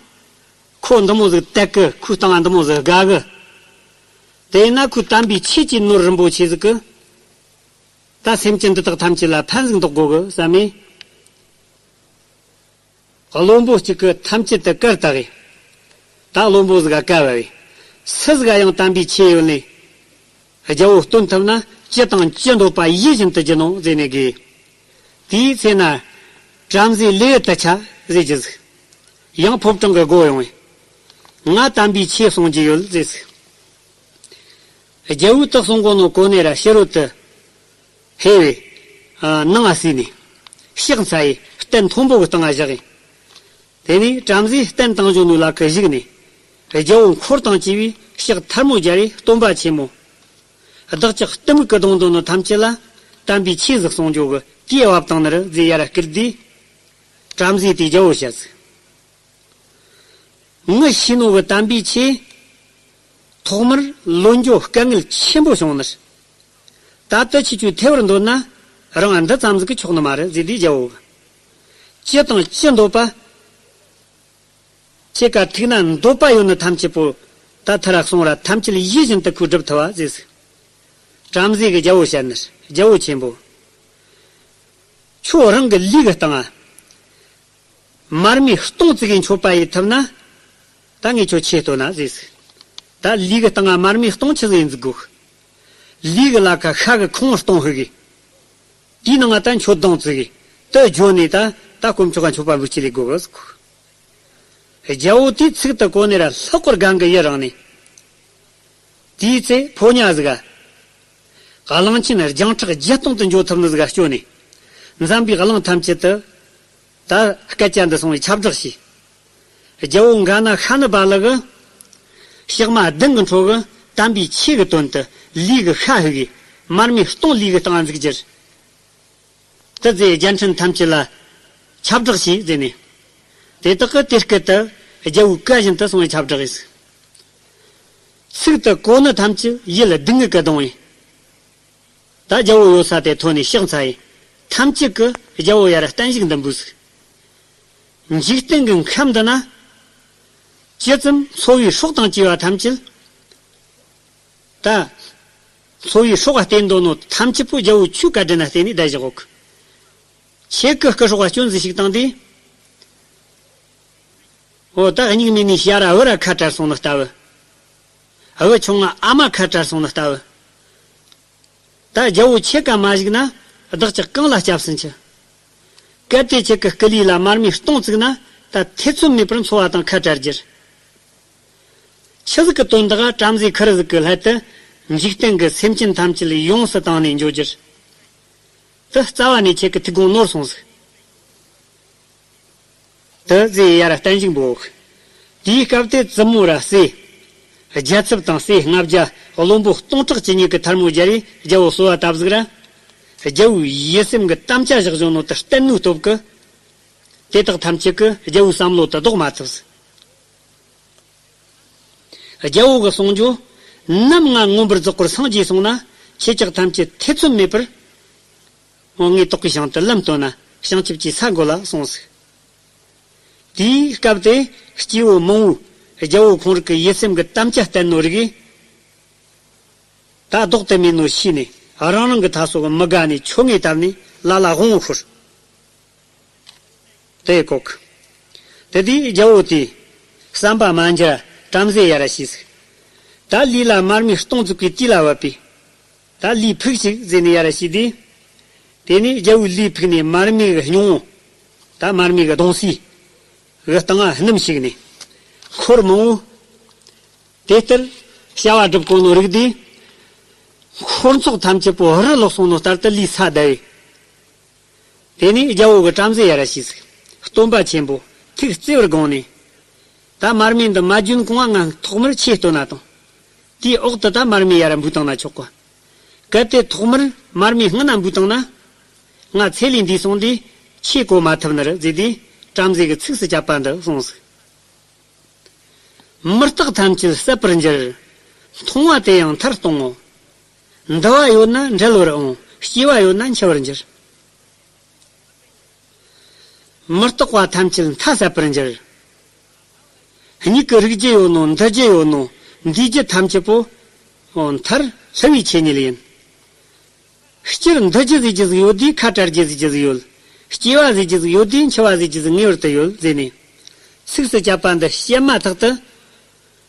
ཁོ་འདི་མོ་ཟིག་དད་གི། ཁོའི་སྟེང་ང་འདི་མོ་ཟིག་དགའ་གི། དེས་ན་ཁོའི་དམ་པའི་ཆོས་ཀྱི་ནོར་རིན་པོ་ཆེ་ཟིག་གིས། ད་སེམས་ཅན་འདི་དག་ཐམས་ཅད་ལ་ཕན་ཟིག་འདོགས་དགོས་གི་བསམ་མེ། བློན་པོ་གཅིག་གིས་ཐམས་ཅད་དུ་བཀར་བཏགས་ཡེ། ད་བློན་པོ་ཟིག་ག་བཀའ་ཕབ་ཡེ། སུ་ཟིག་ག་ཡང་དམ་པའི་ཆོས་ཡོད་ནས། རྒྱལ་པོ་སྟོན་ཐུབ་ན་ཅི་དང་ཅི་འདོད་པ་ཡིད་བཞིན་དུ་བགྱི་ནོ་ཟེར་ནས་དགོས། དེའི་ཚེ་ན། བྲམ་ཟེ་ལེའུ་ཏི་ཆ་ཟེར་རྒྱུ་ཟིག། ཡང་ཕོ་བྲང་གི་སྒོ་ཡོང་བས། ང་དམ་པའི་ཆོས་གསུང་རྒྱུ་ཡོད་ཟེར་ཟིག། རྒྱལ་པོས་དེ་གསུང་གོ་ནོ་གོ་ནས་ར་ཕྱི་རོལ་དུ་ཕེབས་པས། ནང་ང་བསུས་ནས། ཕྱག་འཚལ་ཡེ་སྟན་མཐོན་པོ་གི་སྟེང་ང་བཞག་ཡེ། དེ་ནས་བྲམ་ཟེས་སྟན་བཏིང་བཞག་ནོའི་ལག་གུ་བཞུགས་ནས། རྒྱལ་པོ་འཁོར་དང་བཅས་པས་ཕྱག་ཐལ་མོ་སྦྱར་རེ་སྟོན་པ་ཆེན་མོ། བདག་ཅག་གཏི་མུག་གི་གདུང་འདོན་ནོ་ཐམས་ཅད་ལ་དམ་པའི་ཆོས་ཟིག་གསུང་རྒྱུ་གི་དེའི་བབ་བཏང་ནི་རེད་ཟེར་ཡར་བསྐུལ་དུས། བྲམ་ཟེས་དེས་རྒྱལ་པོར་བཤད་ཟིག། ངའི་ཤེས་ནོ་གི་དམ་པའི་ཆོས། ཐོག་མར་ལོན་རྒྱུ་དཀའ་ངལ་ཆེན་པོ་བྱུང་ནི། ད་ལྟ་ཁྱེད་ཀྱིས་ཐོས་པར་འདོད་ན་རང་འདི་ཙམ་ཟིག་གིས་ཆོག་ནི་མ་རེད་ཟེར་དུས་རྒྱལ་པོ། ཅི་དང་ཅི་འདོད་པ། ཁྱེད་ཀ་ཐུག་ན་འདོད་པ་ཡོད་ནི་ཐམས་ཅད་པོ། ད་ཐར་ར་གསུང་ར་ཐམས་ཅད་ཡིད་བཞིན་དུ་ཁོས་སྒྲུབ་ཐུབ་བ་ཟེར། བྲམ་ཟེ་གིས་རྒྱལ་བོ་བཤད་ནི། རྒྱལ་བོ་ཆེན་པོ། ཁྱོད་རང་གི་ལུས་ཀྱི་སྟེང་ང་མར་མེ་སྟོང་བཙུགས་ཡིན་མཆོད་པ་ཡེད་ཐུབ་ན། ད་ངས་ཁྱོད་ཆོས་སྟོན་ན་ཟེར། ད་ལུས་ཀྱི་སྟེང་ང་མར་མེ་སྟོང་ཆི་ཟིག་ཡིན་འཛུགས་དགོས། ལུས་ཀྱི་ལ་ཁ་ཤ་གི་ཁོང་སྟོང་ཧི་གི། དེའི་ནང་ང་ད་མཆོད་སྡོང་བཙུགས་གི། དེ་བརྗོད་ནས་ད་ད་དཀོན་མཆོག་ག་མཆོད་པ་འབུལ་ཆི་ལས་དགོས་གི་ཟེར། རྒྱལ་བོ་དེའི་ཚིག་དེ་གོ་ནས་ར་ལྷག་པར་དགའ་གི་ཡི་རངས་ནས། དེའི་ཚེ་ཕོ་ཉ་ཟིག་ག་གླང་ཆེན་རྒྱང་གྲགས་བརྒྱ་སྟོང་དུ་འགྲོ་ཐུབ་ནི་ཟིག་ག་སྐྱོན་ནས། འཛམ་བུའི་གླིང་ཐམས་ཅད་དུ་ད་སྐད་ཆ་འདི་སོང་བའི་ཁྱབ་བསྒྲགས་བྱས། རྒྱལ་བོ་མགར་ནག་ཤ་ནི་བ་ལི་གི་ཞག་མ་བདུན་གི་འཕྲོ་གི་དམ་པའི་ཆོས་ཀྱི་དོན་དུ་ལུས་ཀྱི་ཤ་ཧི་གི་མར་མེ་སྟོང་ལུས་ཀྱི་སྟེང་ང་འཛུགས་རྒྱུར། དེ་ཚེ་རྒྱལ་ཕྲན་ཐམས་ཅད་ལ་ཁྱབ་བསྒྲགས་བྱས་ཟེར་ནས། དེ་དག་གིས་དེ་སྐད་དུ་རྒྱལ་བོའི་བཀའ་བཞིན་དུ་སོང་བའི་ཁྱབ་བསྒྲགས་ཡིན། ཚིག་དེ་གོ་ནི་ཐམས་ཅད་ཡིད་ལ་སྡུག་བསྔལ་གྱིས་གདུང་བས། ད་རྒྱལ་བོ་ཡོད་ས་དེ་ཐོན་ནས་ཕྱག་འཚལ་ཡིན། ཐམས་ཅད་ཀྱིས་རྒྱལ་བོ་ཡར་བརྟན་བཞུགས་འདི་འབུལ་ཟིག། འཇིག་རྟེན་གྱི་ཁམས་འདི་ན། ཇི་ཙམ་འཚོ་བའི་སྲོག་དང་བཅས་པ་ཐམས་ཅད། ད། འཚོ་བའི་སྲོག་བརྟེན་འདོད་ནོ་ཐམས་ཅད་པོ་རྒྱལ་བོ་ཁྱོད་བཀའ་དྲིན་ལ་བརྟེན་ནས་བདེ་བཞག་གོ། ཁྱེད་ཀྱི་སྐུ་སྲོག་ག་སྐྱོན་ཟིག་ཞིག་བཏང་དུས། འོ་ད་སྙིགས་མའི་གནས་ཤར་བ་ར་ཁ་བྲལ་སོང་ནི་ལྟ་བུ། བུ་ཆུང་ང་ཨ་མ་ཁ་བྲལ་སོང་ནི་ལྟ་བུ། ད་རྒྱལ་བོ་ཁྱེད་ཀ་མ་བཞུགས་ན་བདག་ཅག་གང་ལ་སྐྱབས་སུ་མཆི། གལ་ཏེ་ཁྱེད་ཀྱི་སྐུ་ལུས་ལ་མར་མེ་སྟོང་བཙུགས་ན་ད་ཐེ་ཚོམ་མེད་པར་འཚོ་བ་དང་ཁ་བྲལ་རྒྱུར། ཆི་ཟིག་གི་དོན་དག་བྲམ་ཟེ་ཁུ་རུ་ཟིག་གི་སླད་དུ་འཇིག་རྟེན་གྱི་སེམས་ཅན་ཐམས་ཅད་ཡོངས་སུ་བཏང་ནས་འགྱོ་རྒྱུར། དེ་རྩ་བ་ནས་ཁྱེད་ཀྱི་ཐུགས་དགོངས་ནོར་སོང་ཟིག། དེ་ཟེ་ཡར་བརྟན་བཞུགས་འབོག། དེའི་སྐབས་དེ་བཙུན་མོ་ར་སྲས། རྒྱལ་ཚབ་དང་སྲས་ལྔ་བརྒྱ་བློན་པོ་སྟོང་ཕྲག་གཅིག་གཉིས་ཀྱིས་ཐལ་མོ་སྦྱར་རེ་རྒྱལ་བོ་གསོལ་བ་བཏབ་ཟིག་ར། རྒྱལ་བོའི་ཡིད་སེམས་ཀྱི་དམ་བཅའ་བཞག་བཞག་ནོ་དེ་བརྟན་ནོའི་སྟོབས་ཀྱིས། དེ་དག་ཐམས་ཅད་ཀྱིས་རྒྱལ་བོའི་བསམ་བློ་དེ་ལྡོག་མ་ཐུབ་ཟིག། རྒྱལ་བོ་གི་གསུང་རྒྱུ། ནམ་ང་མངོན་པར་རྫོགས་པར་སངས་རྒྱས་སོང་ན་ཁྱེད་ཅག་ཐམས་ཅད་ཐེ་ཚོམ་མེད་པར། ངས་དོགས་པའི་ཞིང་དུ་ལམ་སྟོན་ན་བྱང་ཆུབ་ཀྱི་ས་འགོད་ལ་གསུངས་ཟིག། དེའི་སྐབས་དེ་སྐྱེ་བོ་མང་བོས་རྒྱལ་བོ་ཁོང་རང་གི་ཡིད་སེམས་ཀྱི་དམ་བཅའ་བརྟན་ནོ་རིགས། ད་ལྡོག་ཏུ་མེད་ནོ་ཤེས་ནས་རང་རང་གི་ཐ་སོ་གི་མི་དགའ་ནས་ཆོ་ངེས་བཏབ་ནས་ལ་ལ་དབང་བོ་ཤོར། དེ་གོ་གི། དེ་དུས་རྒྱལ་བོ་དེས་བསམ་པ་མ་འགྱུར་བྲམ་ཟེ་ཡར་ཞུས་ཟིག། ད་ལུས་ལ་མར་མེ་སྟོང་བཙུགས་པའི་དུས་ལ་བབ་པས། ད་ལུས་ཕུག་ཅིག་ཟེར་ནས་ཡར་ཞུས་དུས། དེ་ནས་རྒྱལ་བོའི་ལུས་ཕུག་ནས་མར་མེ་གི་སྙིང་བོ། ད་མར་མེ་གི་གདུང་སྲས་གི་སྟེང་ང་སྣུམ་ཞིག་ནས། འཁོར་མང་བོ། དེ་ལྟར་བྱ་བ་སྒྲུབ་གོ་ནོ་རིགས་དེས། འཁོར་ཚོགས་ཐམས་ཅད་པོ་རི་ལོག་སོང་ནོ་ལྟར་དུ་ལུས་ས་བརྡལ་བས། དེ་ནས་རྒྱལ་བོ་གི་བྲམ་ཟེ་ཡར་ཞུས་ཟིག། སྟོན་པ་ཆེན་པོ་ཐུགས་བརྩེ་བར་དགོངས་ནས། ད་མར་མེ་འདི་མ་བརྗོད་གོང་ང་ཐོག་མར་ཆོས་སྟོན་ན་དང་། དེའི་འོག་ཏུ་ད་མར་མེ་ཡར་འབུད་བཏང་ན་ཆོག་གོ། གལ་ཏེ་ཐོག་མར་མར་མེ་སྔུན་ན་འབུད་བཏང་ན། ང་ཚེ་ལས་འདས་སོང་དུས་ཆོས་གོ་མ་ཐུབ་ནི་རེད་ཟེར་དུས་བྲམ་ཟེ་གི་ཚིགས་སུ་བཅད་པ་འདི་གསུངས་ཟིག། མི་རྟག་ཐམས་ཅད་ཟད་པར་འགྱུར། མཐོང་བ་དེ་ཡང་མཐར་གཏོང་ངོ་། འདུ་བ་ཡོད་ན་འབྲལ་བར་འོང་། སྐྱེ་བ་ཡོད་ན་འཆི་བར་འགྱུར། མི་རྟག་པ་ཐམས་ཅད་མཐའ་ཟད་པར་འགྱུར། མྱིག་གི་རིག་རྒྱུ་ཡོད་ནོ། འདུ་རྒྱུ་ཡོད་ནོ། འདུས་རྒྱུ་ཐམས་ཅད་པོ། མཐར་སླུ་བའི་ཆོས་ཉིད་ཡིན། སྤྱིར་འདུ་རྒྱུ་ཟེར་རྒྱུ་ཟིག་ཡོད་དུས་ཁ་བྲལ་རྒྱུ་ཟེར་རྒྱུ་ཟིག་ཡོད། སྐྱེ་བ་ཟེར་རྒྱུ་ཟིག་ཡོད་དུས་འཆི་བ་ཟེར་རྒྱུ་ཟིག་ངེས་པར་དུ་ཡོད་ཟེར་ནས། ཚིགས་སུ་བཅད་པ་འདི་བཤད་མ་ཐག་ཏུ།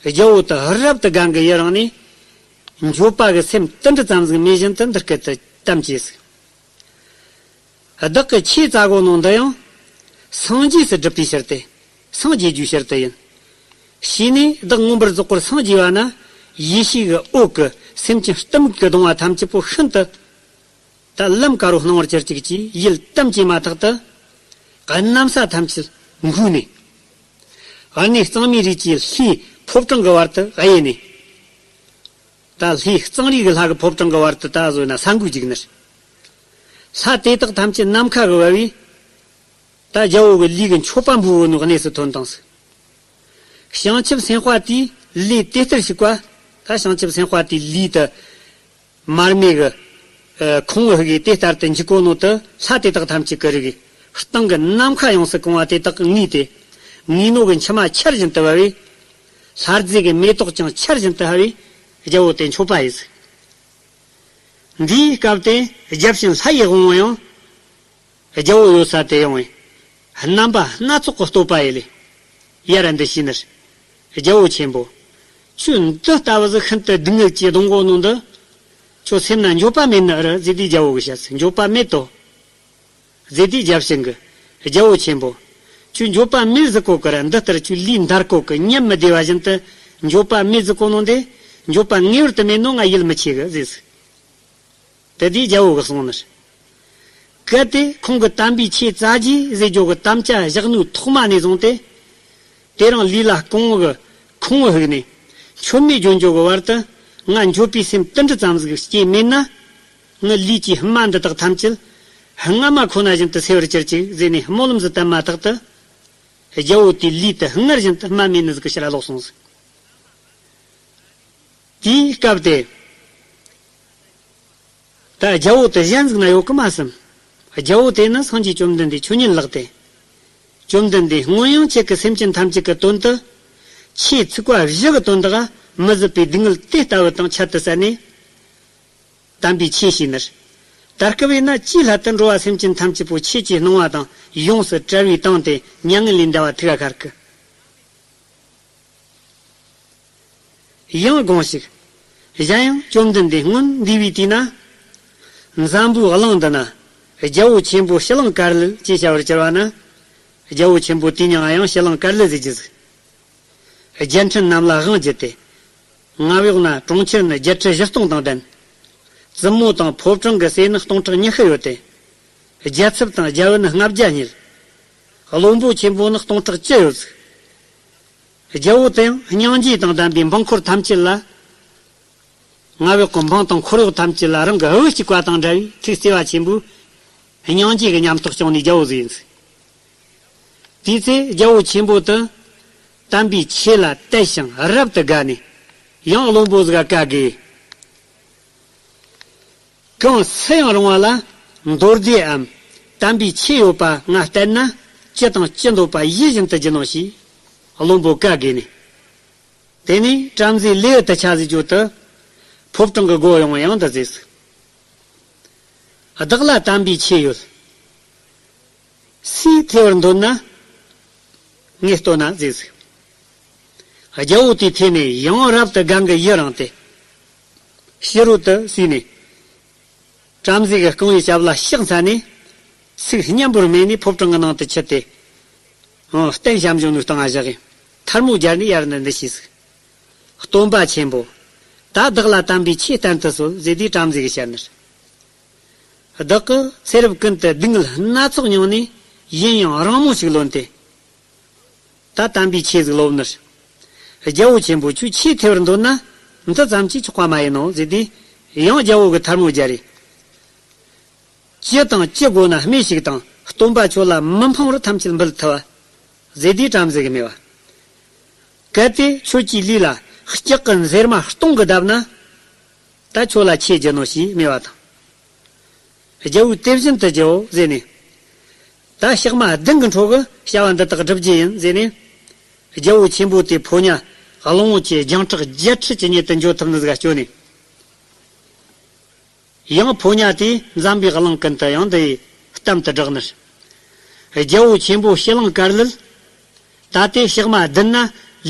རྒྱལ་བོ་དེ་རབ་ཏུ་དགའ་གི་ཡི་རངས་ནས། འགྱོད་པ་གི་སེམས་དུ་འདྲི་ཙམ་ཟིག་མེད་བཞིན་དུ་འདི་སྐད་དུ་གཏམ་བྱས་ཟིག། བདག་གིས་ཆོས་བཙལ་གོ་ནོ་འདི་ཡང་། སངས་རྒྱས་སུ་སྒྲུབ་པའི་ཕྱིར་ཏེ། སངས་རྒྱས་རྒྱུའི་ཕྱིར་དུ་ཡིན། ཞེས་ནས་བདག་མངོན་པར་རྫོགས་པར་སངས་རྒྱས་པ་ན། ཡེ་ཤེས་ཀྱི་འོད་ཀྱིས་སེམས་ཅན་གཏི་མུག་གི་གདུང་བ་ཐམས་ཅད་པོ་ཤིན་ཏུ། ད་ལམ་དཀར་པོ་སྣང་བར་གྱུར་ཅིག་ཅེས་ཡིད་གཏམ་བྱས་མ་ཐག་ཏུ། གནམ་ས་ཐམས་ཅད་འགུགས་ནས། གནས་གཙང་མའི་རིས་ཀྱི་ལྷའི་ཕོ་བྲང་གི་བར་དུ་གཡས་ནས། ད་ལྷའི་གཙང་རིས་ཀྱི་ལྷ་གི་ཕོ་བྲང་གི་བར་དུ་ད་བཟོས་ན་ས་འགུལ་འཇུག་ནི། ལྷ་དེ་དག་ཐམས་ཅད་ནམ་མཁའ་གི་བབས་པས། ད་རྒྱལ་བོ་གི་ལུས་ཀྱི་མཆོད་པ་འབུལ་བའི་གནས་སུ་ཐོན་དང་ཟིག། བྱང་ཆུབ་སེམས་དཔའ་དེའི་ལུས་དེ་ལྟར་ཞིག་པ། ད་བྱང་ཆུབ་སེམས་དཔའ་དེའི་ལུས་དེ། མར་མེ་གི་ཁོང་བུ་གི་དེ་ལྟར་དུ་འཇིག་གོ་ནོ་དེ་ལྷ་དེ་དག་ཐམས་ཅད་ཀྱི་རིགས། སྟེང་གི་ནམ་མཁའ་ཡོངས་སུ་གང་བ་དེ་དག་ངུས་ཏེ། ངུས་ནོ་གི་མཆི་མ་ཆར་བཞིན་དུ་བབས་པས། ལྷ་རྫས་ཀྱི་མེ་ཏོག་ཀྱང་ཆར་བཞིན་དུ་ཕབ་པས་རྒྱལ་པོ་དེ་མཆོད་པ་ཡིན་ཟིག། འདིའི་སྐབས་དེ་བརྒྱ་བྱིན་ལྷ་ཡི་དབང་པོ་ཡང་རྒྱལ་པོ་ཡོད་ས་དེ་ཡོང་བས་རྣམ་པ་སྣ་ཚོགས་ཀྱི་བསྟོད་པ་ཡིས་ལས། ཡར་འདི་ཞུས་ནས། རྒྱལ་པོ་ཆེན་པོ། ཁྱོད་འདི་ལྟ་བུ་ཟིག་ཤིན་ཏུ་སྡུག་བསྔལ་གྱི་སྡུག་གོ་ནོ་འདི། ཁྱོད་སེམས་ན་འགྱོད་པ་མེད་ནི་ཨེ་རེད་ཟེར་དུས་རྒྱལ་པོ་གིས་བཤད་ཟིག། འགྱོད་པ་མེད་དོ། ཟེར་དུས་བརྒྱ་བྱིན་གྱིས། རྒྱལ་པོ་ཆེན་པོ། ཁྱོད་འགྱོད་པ་མེད་ཟེར་གོ་གི་ར། འདི་ལྟར་ཁྱོད་ལུས་འདར་གོ་གི། ཉམས་མི་བདེ་བ་བཞིན་དུ་འགྱོད་པ་མེད་ཟེར་གོ་ནོ་འདི། འགྱོད་པ་ངེས་པར་དུ་མེད་ནོ་ང་ཡིད་མི་ཆེས་གི་ཟེར་ཟིག། དེ་དུས་རྒྱལ་པོ་གིས་གསུངས་ནས། གལ་ཏེ་ཁོང་གིས་དམ་པའི་ཆོས་བཙལ་རྒྱུ་ཟེར་རྒྱུ་གི་དམ་བཅའ་བཞག་ནོའི་ཐོག་མ་ནས་བཟུང་སྟེ། དེ་རིང་ལུས་ལ་རྐང་བ་གི་ཁོང་བུ་ཕུག་ནས་མཆོད་མེ་སྦྱོར་རྒྱུ་གི་བར་དུ་ང་འགྱོད་པའི་སེམས་དེ་འདྲ་ཙམ་ཟིག་སྐྱེས་མེད་ན། ངའི་ལུས་ཀྱི་རྨ་འདི་དག་ཐམས་ཅད་སྔ་མ་ཁོ་ན་བཞིན་དུ་སེལ་བར་གྱུར་ཅིག་ཟེར་ནས་སྨོན་ལམ་ཟིག་བཏབ་མ་ཐག་ཏུ། རྒྱལ་པོ་དེའི་ལུས་དེ་སྔར་བཞིན་དུ་རྨ་མེད་ནི་ཟིག་གི་ཕྱིར་ལོག་སོང་ཟིག། དེའི་སྐབས་དེ། ད་རྒྱལ་པོ་དེ་གཞན་ཟིག་ན་ཡོད་གི་མ་བསམ། རྒྱལ་པོ་དེ་ནི་སངས་རྒྱས་བཅོམ་ལྡན་འདས་ཆོས་ཉིད་ལགས་ཏེ། བཅོམ་ལྡན་འདས་སྔོན་ཡང་ཁྱེད་ཀྱིས་སེམས་ཅན་ཐམས་ཅད་ཀྱི་དོན་དུ། ཆོས་ཚིག་པ་བཞི་གི་དོན་དག་མི་བཟོད་པའི་སྡུག་བསྔལ་དེ་ལྟ་བུ་དང་ཆད་དུ་བསད་ནས། དམ་པའི་ཆོས་བྱས་ནས། ད་སྐབས་ཡིན་ན་ཅིའི་སླད་དུ་འགྲོ་བ་སེམས་ཅན་ཐམས་ཅད་པོ་ཆོས་ཀྱི་སྣང་བ་དང་ཡོངས་སུ་བྲལ་བའི་སྟེང་དེ་མྱ་ངན་ལས་འདའ་བ་ཐུག་ག་ཁར་གི། ཡང་དགོངས་ཤིག། གཞན་ཡང་བཅོམ་ལྡན་འདས་སྔོན་འདས་པའི་དུས་ན། འཛམ་བུའི་གླིང་འདི་ན། རྒྱལ་པོ་ཆེན་པོ་ཕྱི་གླིང་དཀར་ལེལ་ཅེས་བྱ་བར་གྱུར་པ་ན། རྒྱལ་པོ་ཆེན་པོ་དེའི་མྱིང་ཡང་ཕྱི་གླིང་དཀར་ལེལ་ཟེར་རྒྱུ་ཟིག། རྒྱལ་ཕྲན་རྣམས་ལ་དབང་བགྱིད་དེ། མངའ་འོག་ན་གྲོང་ཁྱེར་ནི་བརྒྱད་ཁྲི་བཞི་སྟོང་དང་ལྡན། བཙུན་མོ་དང་ཕོ་བྲང་གི་སྲས་ནི་སྟོང་ཕྲག་ཉི་ཤུ་ཡོད་དེ། རྒྱལ་ཚབ་དང་རྒྱལ་བུ་ནི་ལྔ་བརྒྱ་ཉིད། བློན་པོ་ཆེན་པོ་ནི་སྟོང་ཕྲག་བཅུ་ཡོད་ཟིག། རྒྱལ་པོ་དེའང་སྙིང་རྗེ་དང་ལྡན་པའི་འབངས་འཁོར་ཐམས་ཅད་ལ། མངའ་འོག་གི་འབངས་དང་འཁོར་གཡོག་ཐམས་ཅད་ལ་རང་གི་བུ་གཅིག་པ་དང་འདྲ་བའི་ཐུགས་བརྩེ་བ་ཆེན་པོས་སྙིང་རྗེ་གི་ཉམས་རྟོགས་བྱུང་ནས་རྒྱལ་པོ་ཟིག་ཡིན་ཟིག། དེའི་ཚེ་རྒྱལ་པོ་ཆེན་པོ་དེ་དམ་པའི་ཆོས་ལ་དད་ཞིང་རབ་ཏུ་དགའ་ནས་ཡང་བློན་པོ་ཟིག་ག་བཀའ་བསྒོས། གང་སུ་ཡང་རུང་བ་ལ་མདོ་སྡེའམ་དམ་པའི་ཆོས་ཡོད་པ་ང་བསྟན་ན་ཅི་དང་ཅི་འདོད་པ་ཡིད་བཞིན་དུ་བགྱིད་ནོ་ཞེས་བློན་པོ་བཀའ་བསྒོས་ནས། དེ་ནས་བྲམ་ཟེ་ལེའུ་ཏི་ཆ་ཟེར་རྒྱུ་དེ་ཕོ་བྲང་གི་སྒོ་ཡོང་ཡང་དུ་ཟེར། བདག་ལ་དམ་པའི་ཆོས་ཡོད། སུས་ཐོས་པར་འདོད་ན། ངས་སྟོན་ན་ཟེར་ཟིག། རྒྱལ་པོ་དེས་ཐོས་ནས་ཡང་རབ་ཏུ་དགའ་གི་ཡི་རངས་ཏེ། ཕྱི་རོལ་དུ་བསུས་ནས། བྲམ་ཟེ་གི་རྐང་བའི་ཞབས་ལ་ཕྱག་འཚལ་ནས། ཚིག་སྙན་པོར་སྨྲས་ནས་ཕོ་བྲང་གི་ནང་དུ་ཁྱིད་དེ། ཨང་། རྟེན་བྱམས་སྦྱོང་ནུས་སྟངས་ང་བཞག་གི། ཐལ་མོ་སྦྱར་ནས་ཡར་འདི་འདི་ཞུས་ཟིག། སྟོན་པ་ཆེན་པོ། ད་བདག་ལ་དམ་པའི་ཆོས་བསྟན་དུ་གསོལ་ཟེར་དུས་བྲམ་ཟེ་གིས་བཤད་ནས། བདག་གིས་ཚེ་རབས་ཀུན་ཏུ་སྡུག་བསྔལ་སྣ་ཚོགས་མྱོང་ནས་ཡུན་ཡང་རིང་མོ་ཞིག་ལོན་ཏེ། ད་དམ་པའི་ཆོས་ཟིག་སློབ་ནས། རྒྱལ་པོ་ཆེན་པོ་ཁྱོད་ཆོས་ཐོས་པར་འདོད་ན་འདི་ཙམ་གྱིས་ཆོག་པ་མ་ཡིན་ནོ་ཟེར་དུས། ཡང་རྒྱལ་པོ་གིས་ཐལ་མོ་སྦྱར་རེ། ཅི་དང་ཅི་དགོས་ན་སྨྲས་ཤིག་དང་སྟོན་པ་ཁྱོད་ལ་མི་ཕངས་པར་ཐམས་ཅད་འབུལ་ཐུབ་པ། ཟེར་དུས་བྲམ་ཟེ་གིས་སྨྲས་པ། གལ་ཏེ་ཁྱོད་ཀྱི་ལུས་ལ་ལྕགས་ཀྱི་འཛེར་མ་སྟོང་གིས་བརྡབས་ན། ད་ཁྱོད་ལ་ཆོས་བགྱིད་ནོ་ཞེས་སྨྲས་པ་དང་། རྒྱལ་པོས་དེ་བཞིན་དུ་བགྱིའོ་ཟེར་ནས། ད་ཞག་མ་བདུན་གྱི་འཕྲོ་གི་བྱ་བ་འདི་དག་སྒྲུབ་རྒྱུ་ཡིན་ཟེར་ནས། རྒྱལ་པོ་ཆེན་པོ་དེས་ཕོ་ཉ་གླང་པོ་ཆེ་རྒྱང་གྲགས་བརྒྱད་ཁྲི་ཅན་ཉིད་དུ་འགྱོ་ཐུབ་ནི་ཟིག་ག་བསྐྱོན་ནས། ཡང་ཕོ་ཉ་དེས་འཛམ་བུའི་གླིང་ཀུན་ཏུ་ཡང་འདི་ཡི་གཏམ་དེ་བསྒྲགས་ནས། རྒྱལ་པོ་ཆེན་པོ་ཕྱི་གླིང་དཀར་ལེལ། ད་ལྟའི་ཞག་མ་བདུན་ན་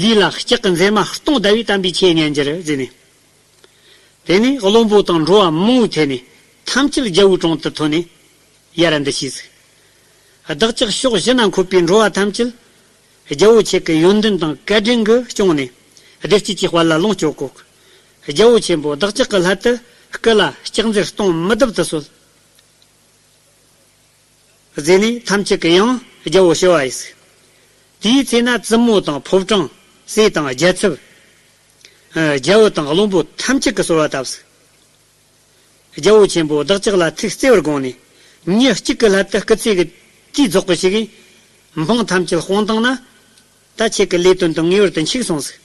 ལུས་ལ་ལྕགས་ཀྱི་འཛེར་མ་སྟོང་བརྡབས་པས་དམ་པའི་ཆོས་ཉན་རྒྱུར་ཟེར་ནས། དེ་ནས་བློན་པོ་དང་འགྲོ་བ་མང་པོའི་ཐད་ནས་ཐམས་ཅད་རྒྱལ་པོའི་དྲུང་དུ་ཐོན་ནས་ཡར་འདི་ཞུས་ཟིག། བདག་ཅག་ཕྱོགས་བཞི་ན་འཁོད་པའི་འགྲོ་བ་ཐམས་ཅད། རྒྱལ་པོ་ཁྱེད་ཀྱི་ཡོན་ཏན་དང་བཀའ་དྲིན་གྱིས་སྐྱོངས་ནས་བདེ་སྐྱིད་ཀྱི་དཔལ་ལ་ལོངས་སྤྱོད་གོ། རྒྱལ་པོ་ཆེན་པོ་བདག་ཅག་གི་སླད་དུ་སྐུ་ལ་ལྕགས་འཛེར་སྟོང་མི་བརྡབ་ཏུ་གསོལ། ཟེར་ནས་ཐམས་ཅད་ཀྱིས་ཡང་རྒྱལ་པོ་ཞུ་བ་ཡིས། དེའི་ཚེ་ན་བཙུན་མོ་དང་ཕོ་བྲང་སྲས་དང་རྒྱལ་ཚབ། ཨ། རྒྱལ་པོ་དང་བློན་པོ་ཐམས་ཅད་ཀྱིས་གསོལ་བ་བཏབ་ཟིག། རྒྱལ་པོ་ཆེན་པོ་བདག་ཅག་ལ་ཐུགས་བརྩེ་བར་དགོངས་ནས། མྱི་གཅིག་གི་སླད་དུ་སྐུ་ཚེ་གི་དུས་རྫོགས་པ་ཞིག་གིས་འབངས་ཐམས་ཅད་དཔུང་བཏང་ན། ད་ཁྱེད་ཀྱི་ལས་དོན་དུ་ངེས་པར་དུ་འཆུག་སོང་ཟིག།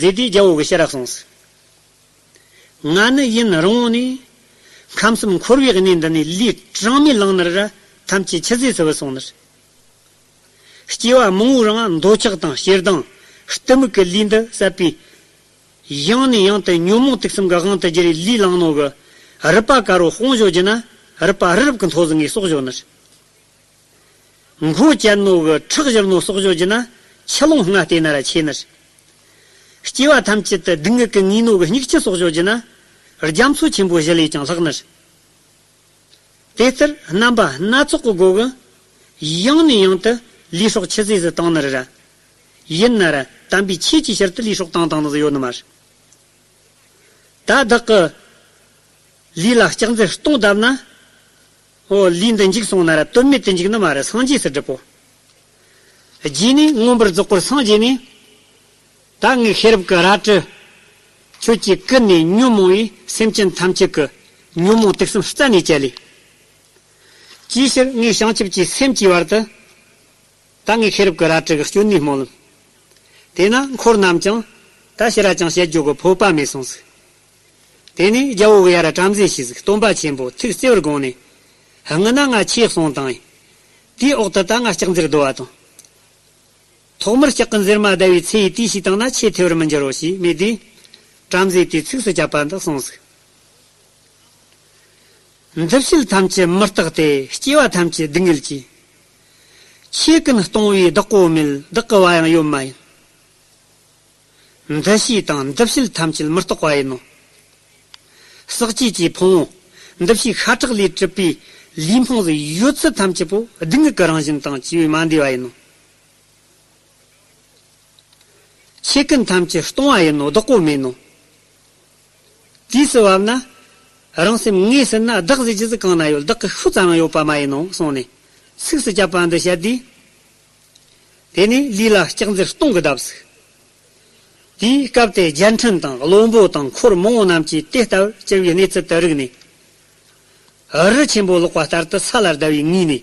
ཟེར་དུས་རྒྱལ་པོ་གིས་ཕྱིར་ར་གསུངས་ཟིག། ང་ནི་ཡུན་རིང་པོ་ནས་ཁམས་གསུམ་འཁོར་བའི་གནས་འདི་ནས་ལུས་གྲངས་མེད་བླངས་ནི་ར་ཐམས་ཅད་ཆུད་ཟོས་སུ་བུད་སོང་ནི། སྐྱེ་བ་མང་པོའི་རིང་འདོད་ཆགས་དང་ཞེ་སྡང་ གཏི་མུག་གི་ལུས་འདི་བསད་པས། ཡང་ནས་ཡང་དུ་ཉོན་མོངས་དུག་གསུམ་གྱི་དབང་དུ་གྱུར་བའི་ལུས་བླངས་ནོ་གི་རུས་པ་དཀར་བོ་སྤོང་བྱོ་རྒྱུ་ན། རུས་པ་རི་རབ་ཀྱི་མཐོ་ཟིག་ངས་གསོག་བྱོ་ནི། མགོ་བཅད་ནོ་གི་ཁྲག་བཞུར་ནོ་གསོག་བྱོ་རྒྱུ་ན། ཆུ་ཀླུང་ལྔ་བལྟས་ན་ར་ཆེ་ནི། སྐྱེ་བ་ཐམས་ཅད་དུ་སྡུག་བསྔལ་གྱིས་ངུས་ནོ་གི་སྨྱུག་ཆུ་གསོག་བྱོ་རྒྱུ་ན། རྒྱ་མཚོ་ཆེན་པོ་བཞི་ལས་ཀྱང་ལྷག་ནི། དེ་ལྟར་རྣམ་པ་སྣ་ཚོགས་ཀྱི་སྒོ་གི་ཡང་ནས་ཡང་དུ་ལུས་སྲོག་ཆུད་ཟོས་སུ་བཏང་ནི་རེད་ར། ཡིན་ན་ར་དམ་པའི་ཆོས་ཀྱི་ཕྱིར་དུ་ལུས་སྲོག་བཏང་བཏང་ནི་ཟིག་ཡོད་ནི་མ་རེད། ད་བདག་གི་ལུས་ལ་ལྕགས་འཛེར་སྟོང་བརྡབས་ན། འོ་ལུས་འདི་འཇིག་སོང་ན་ར་དོན་མེད་དུ་འཇིག་ནི་མ་རེད། སངས་རྒྱས་སུ་འགྲུབ་བོ། རྗེས་ནས་མངོན་པར་རྫོགས་པར་སངས་རྒྱས་ནས། ད་ངའི་ཤེས་རབ་ཀྱི་རལ་གྲི་ཁྱོད་ཀྱིས་ཀུན་ནས་ཉོན་མོངས་པའི་སེམས་ཅན་ཐམས་ཅད་ཀྱི་ཉོན་མོངས་དུག་གསུམ་རྩད་ནས་བཅད་ལེ། ཅིའི་ཕྱིར་ངས་བྱང་ཆུབ་ཀྱི་སེམས་ཀྱི་བར་དུ། ད་ངའི་ཤེས་རབ་ཀྱི་རལ་གྲི་གི་སྤྱོད་ནུས་སྨོན་ལམ། དེས་ན་འཁོར་རྣམས་ཀྱང་ད་ཕྱིར་ར་ཅང་བཤད་རྒྱུ་གི་ཕོད་པ་མེད་སོང་ཟིག། དེ་ནས་རྒྱལ་བོ་གི་ཡར་བྲམ་ཟེ་ཞིག་ཟིག་སྟོན་པ་ཆེན་པོ་ཐུགས་བརྩེ་བར་དགོངས་ནས། སྔོན་ན་ང་ཆོས་གསུངས་བཏང་ཡིན། དེའི་འོག་ཏུ་ད་ང་ལྕགས་འཛེར་རྡོལ་བ་དང་། ཐོག་མར་ལྕགས་ཀྱི་འཛེར་མ་བརྡལ་བའི་ཚེ་ཡི་དུས་ཤིག་བཏང་ན་ཆོས་ཐོས་པར་མི་འགྱུར་རོ་ཞེས་སྨྲས་དུས། བྲམ་ཟེ་དེས་ཚིགས་སུ་བཅད་པ་འདི་གསུངས་ཟིག། འདུ་བྱེད་ཐམས་ཅད་མི་རྟག་སྟེ། སྐྱེ་བ་ཐམས་ཅད་སྡུག་བསྔལ་གྱིས། ཆོས་ཀུན་སྟོང་པས་བདག་གོ་མེད། བདག་གི་བ་ཡང་ཡོད་མ་ཡིན། འདུ་བྱེད་དང་འདུ་བྱེད་ཐམས་ཅད་མི་རྟག་པ་ཡིན་ནོ། ཟག་བཅས་ཀྱི་ཕུང་པོ། འདུ་བྱེད་ཤ་ཁྲག་ལས་གྲུབ་པའི་ལུས་ཕུང་ཟིག་ཡོད་ཚད་ཐམས་ཅད་པོ་སྡུག་བསྔལ་གྱི་རང་བཞིན་དང་བཅས་པས་མ་འདས་པ་ཡིན་ནོ། ཆོས་ཀུན་ཐམས་ཅད་སྟོང་པ་ཡིན་ནོ། བདག་པོ་མེད་ནོ། དུས་སུ་བབ་ན། རང་སེམས་ངོས་ཟིན་ན་བདག་ཟེར་རྒྱུ་ཟིག་གང་ན་ཡོད། བདག་གི་ཤུགས་ཙམ་ཡང་ཡོད་པ་མ་ཡིན་ནོ་གསུངས་ནས། ཚིགས་སུ་བཅད་པ་འདི་བཤད་དུས། དེ་ནས་ལུས་ལ་ལྕགས་འཛེར་སྟོང་གིས་བརྡབས་ཟིག། དེའི་སྐབས་དེ་རྒྱལ་ཕྲན་དང་བློན་པོ་དང་འཁོར་མང་པོ་རྣམས་ཀྱིས་དེ་ལྟ་བུར་གྱུར་པའི་གནས་ཚུལ་དུ་རིག་ནས། རི་ཆེན་པོ་ལོག་པ་ལྟར་དུ་ས་ལ་བརྡབས་པའི་ངོས་ནས།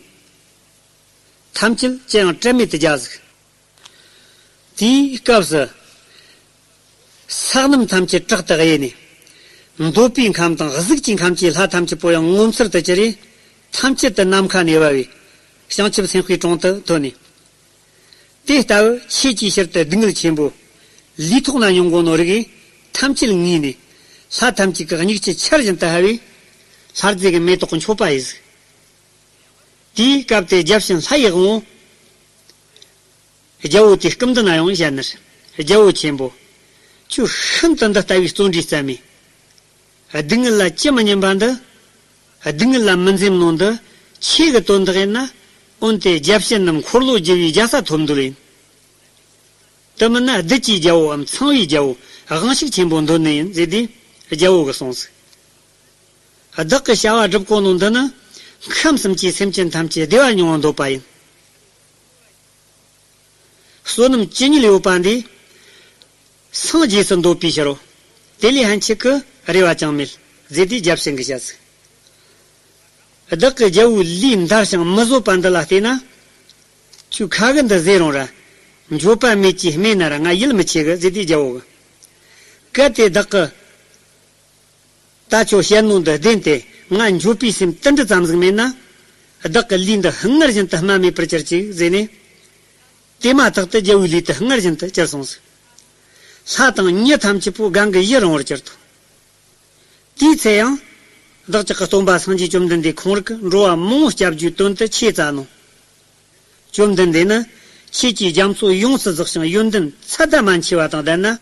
ཐམས་ཅད་ཅི་ཡང་དྲན་མེད་དུ་བརྒྱལ་ཟིག། དེའི་སྐབས་སུ། ས་རྣམས་ཐམས་ཅད་དྲག་ཏུ་གཡོས་ནས། འདོད་པའི་ཁམས་དང་གཟུགས་ཀྱི་ཁམས་ཀྱི་ལྷ་ཐམས་ཅད་པོ་ཡང་ངོ་མཚར་དུ་གྱུར་རེ། ཐམས་ཅད་དུ་ནམ་མཁའ་ནས་བབས་པའི་བྱང་ཆུབ་སེམས་དཔའི་དྲུང་དུ་ཐོན་ནས། དེ་ལྟ་བུ་ཆོས་ཀྱི་ཕྱིར་དུ་སྡུག་བསྔལ་ཆེན་པོ། ལུས་ཐོག་ན་མྱོང་གོ་ནོ་རིགས་ཐམས་ཅད་ངུས་ནས། ལྷ་ཐམས་ཅད་ཀྱི་སྨྱུག་ཆུ་ཆར་བཞིན་དུ་ཕབ་པས། ལྷ་རྫས་ཀྱི་མེ་ཏོག་མཆོད་པ་ཡིས་ཟིག། དེའི་སྐབས་དེ་བརྒྱ་བྱིན་ལྷ་ཡི་དབང་པོ། རྒྱལ་པོ་དེའི་སྐུ་མདུན་ན་ཡོང་བཞད་ནས། རྒྱལ་པོ་ཆེན་པོ། ཁྱོད་ཤིན་ཏུ་འདི་ལྟ་བུའི་བརྩོན་འགྲུས་རྩ་མེད། སྡུག་བསྔལ་ལ་ཅི་མི་སྙམ་པ་འདི། སྡུག་བསྔལ་ལ་མི་འཛེམ་ནོ་འདི། ཆོས་ཀྱི་དོན་དག་ཡིན་ན། འོན་ཏེ་བརྒྱ་བྱིན་རྣམས་འཁོར་ལོ་བསྒྱུར་བའི་རྒྱལ་ས་ཐོབ་འདོད་ཡིན། དེ་མིན་ན་བདུད་ཀྱི་རྒྱལ་པོའམ་ཚངས་པའི་རྒྱལ་པོ་དབང་ཕྱུག་ཆེན་པོ་འདོད་ནི་ཡིན་ཟེར་དུས། རྒྱལ་པོ་གིས་གསུངས་ཟིག། བདག་གི་བྱ་བ་སྒྲུབ་གོ་ནོ་འདི་ནི། ཁམས་གསུམ་གྱི་སེམས་ཅན་ཐམས་ཅད་བདེ་བ་མྱོང་བར་འདོད་པ་ཡིན། བསོད་ནམས་ཅི་ཉིད་ཡོད་པ་འདི། སངས་རྒྱས་སུ་འདོད་པའི་ཕྱིར་རོ། དེ་ལས་ཕན་ཆད་ཀྱི་རེ་བ་ཅང་མེད་ཟེར་དུས་བརྒྱ་བྱིན་གྱིས་བཤད་ཟིག། བདག་གི་རྒྱལ་པོའི་ལུས་འདར་ཞིང་མི་བཟོད་པ་འདི་ལ་བལྟས་ན། ཁྱོད་ཁ་གི་འདི་བཟེད་རུང་ར། འགྱོད་པ་མེད་ཀྱིས་སྨྲས་ན་ར་ང་ཡིད་མི་ཆེས་གི་ཟེར་དུས་རྒྱལ་པོ་གིས། གལ་ཏེ་བདག་གི། ད་ཁྱོད་བཤད་ནོ་འདི་བདེན་ཏེ། ང་འགྱོད་པའི་སེམས་ཏིལ་འབྲུ་ཙམ་ཟིག་མེད་ན། བདག་གི་ལུས་འདི་སྔར་བཞིན་དུ་རྨ་མེད་པར་གྱུར་ཅིག་ཟེར་ནས། དེ་མ་ཐག་ཏུ་རྒྱལ་པོའི་ལུས་དེ་སྔར་བཞིན་དུ་གྱུར་སོང་ཟིག། ལྷ་དང་མྱི་ཐམས་ཅད་པོ་དགའ་མགུ་ཡིད་རུང་བར་གྱུར་ཏོ། དེའི་ཚེ་ཡང་། བདག་ཅག་གི་སྟོན་པ་སངས་རྒྱས་བཅོམ་ལྡན་འདས་ཁོང་རང་གིས་འགྲོ་བ་མང་པོ་སྐྱབས་རྒྱུའི་དོན་དུ་ཆོས་བསྩལ་ནོ། བཅོམ་ལྡན་འདས་ནི་ཆོས་ཀྱི་རྒྱ་མཚོ་ཡོངས་སུ་རྫོགས་ཤིང་ཡོན་ཏན་ཚད་ལྡན་མ་མཆིས་པ་དང་ལྡན་ན།